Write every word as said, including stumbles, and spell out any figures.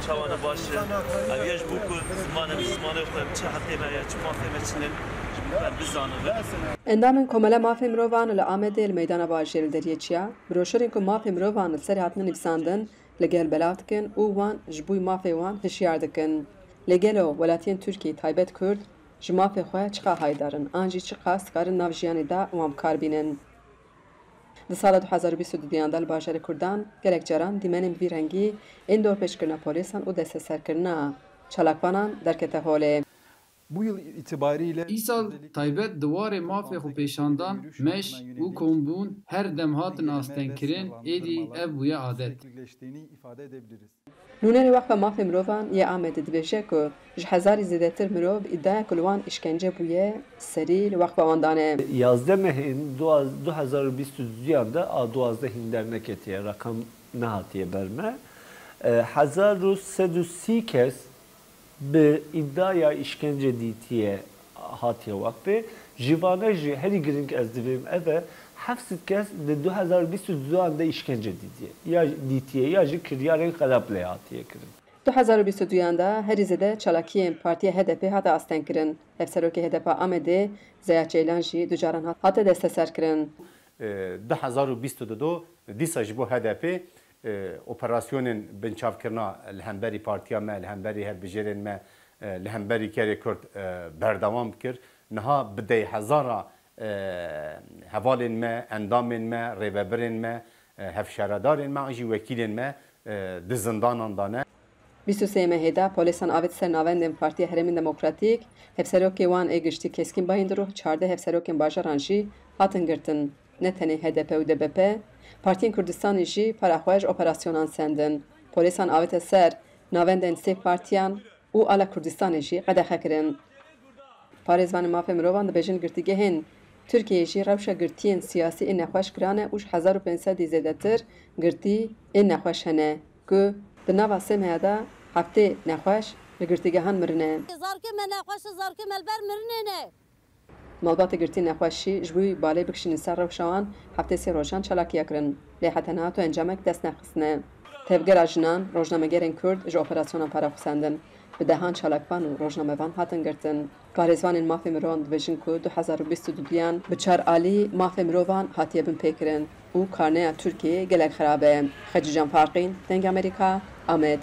Çawana baş e. Ev ya ji bo ku zimanê min, zimanê xwe, çi heqê me ye, çi mafê me çi ne, ji bo em bizanibin. Endamên Komela Mafê Mirovan li Amedê li meydana bajêr li deriyê çiya broşurên ku mafê mirovan li serê hatine nivîsandin li gel belav dikin û wan ji bo mafê wan hişyar dikin. Lê gelo welatiyên Tirkiyê taybet Kurd ji mafê xwe çiqa haydar in an jî çiqas dikarin nav jiyanê de wan bi kar bînin? Di sala du hezar û bîst û duyan de li bajarê Kurdan gelek caran dîmenên bi vî rengî ên dorpêçkirina polîsan û desteserkirina çalakvanan derkete holê. Bu yıl itibariyle Îsal taybet di warê mafê xwepêşandan, meş û kombûn her dem hatin astengkirin, êdî ev bûye adet. gerçekleştiğini ifade edebiliriz. Nûnerê Weqfa Mafê Mirovan yê Amedê dibêje ku ji hezarî zêdetir mirov îdiaya ku li wan îşkence bûye, serî li weqfa wan dane. Yazdeh mehên duaz-, du hezar û bîst û duyan de a duwazdeh hîn derneketiye, rakam nehatiye ber me. E, hezar û sed û sî kes bi îdiaya îşkence dîtiye hatiye weqfê. Ji vane jî herî girîng ez divêm ev e, heft sed kes di du hezar û bîst û duyan de îşkence dîtiye, ya dîtiye ya jî kiryarên xerab lê hatiye kirin. Du hezar û bîst û duyan de herî zêde çalakiyên partiya H D P hate astengkirin. Hevserokê H D P Amedê Zeya Ceylan jî du caran hat, hate desteserkirin. E, du hezar û bîst û du dîsa ji bo H D P, e, operasyonên binçavkirina li hemberî partiya me, li hemberî hevbijêrên me, e, li hemberî kerê Kurd, e, berdewam kir. Niha bi deh hezara, e, hevalên me, endamên me, rêvebirên me, e, hevşaredarên me an jî wekîlên me, e, di zindanan de ne. Bîst û sê mehê de polîsan avêt ser navendên Partiya Herêmên Demokratîk, hevserokê wan ê giştî Keskîn Bayindir û çardeh hevserokên bajaran jî hatin girtin. Ne tenê H D P û D B P, partiyên Kurdistanê jî para xwe ji operasyonan sendin. Polîsan avête ser navendên sê partiyan û a li Kurdistanê jî qedexe kirin. Parêzvanên mafê mirovan dibêjin girtîgehên Tirkiyeyê jî rewşa girtiyên siyasî ên nexweş giran e û ji hezar û pênc sedî zêdetir girtî ên nexweş hene ku di nava sê meha de heftê nexweş li girtîgehan mirine. Zarokê me nexweş e, zarokê me li ber mirinê ne. Malbatê girtî nexweşî ji bo balê bikişînin ser rewşa wan heftê sê rojan çalakiya kirin, lê heta niha tu encamek dest nexistine. Tevgera jinan, rojnamegerên Kurd ji operasyonan para xwe sendin. Bi dehan çalakvan û rojnamevan hatin girtin. Parêzvanên mafê mirovan dibêjin ku du hezar û bîst û duyan bi çar alî mafê mirovan hatiye binpêkirin û karneya Tirkiyeyê gelek xerab e. Xecîcan Farqîn, Dengê Amerîka, Amed.